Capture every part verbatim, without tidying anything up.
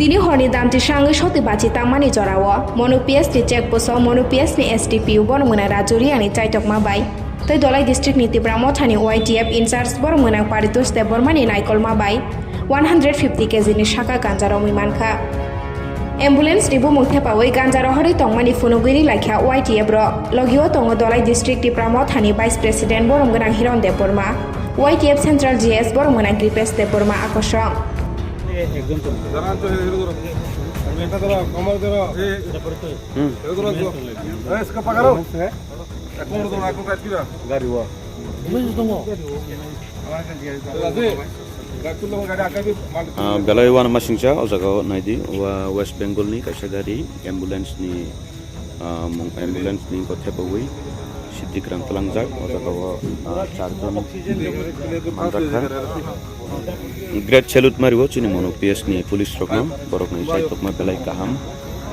Tini horni damchisa wngwi soti bachi tangmani jorao Monu P S ni check post o Monu P S ni S D P O borok mwnang Raju Reang ni chaitokma bai tei Dholai district ni Tipra Motha ni Y T F in charge borok mwnang Paritosh Debbarma ni naikolma bai one hundred fifty K G ni saka ganja romwi mankha. Ambulance ni bumung thepawi ganja rohorwi tongmani phunugwi ri laikha Y T F rok. Logio tongo Dholai district Tipra Motha ni vice president borok mwnang Hiron Debbarma, Y T F central G S borok mwnang Kripesh Debbarma akosong. Ah, belai uanamasingcha o jaga o naidi, wa West Bengal ni kaisa gari ambulance ni, ah, mung-, ambulance ni wngkha thepagwi Siddhi Kwrang tlangjak, o jaga o, ah, charjon manjakha. Great salute mario chini Monu P S ni police rokno, borok ni chaitokma belai kaham.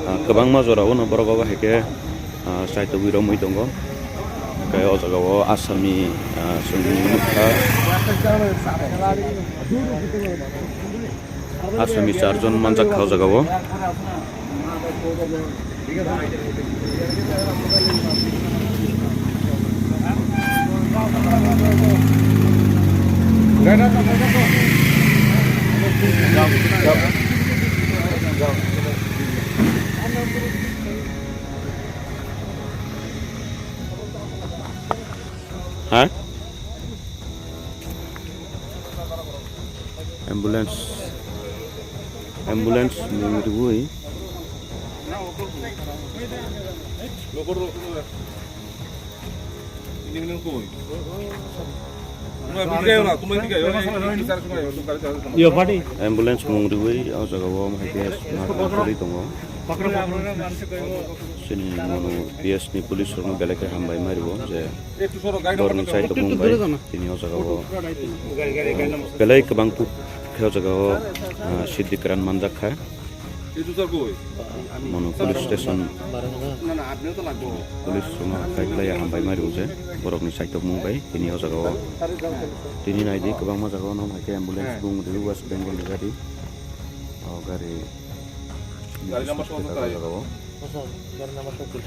Ah, kwbangma jora o no borok abo hai khe, ah, chaitogwi romwi tongo. Hwnkhe o jaga o Assami, ah, chwng nukha. Assami charjon manjakha o jaga o. Ha? Ambulance, ambulance mung riwi. Ambulance mung riwi o jaga o hai khe swnam rwwi tongo. Chini Monu P S ni police rokno belai khe hambai ma rwo je borokni chaitokmung bai tini o jaga o belai kwbang khe o jaga o, ah, Siddhi Kwrang manjak kha. Monu police station police rokno kaiklai hambai ma rwo je borokni chaitokmung bai tini o jaga o tini naidi kwbangma jaga o no hai khe ambulance bung rwo West Bengal ni gari o gari. Gari number song tei tei. Jaga o. Song, gari number song tei.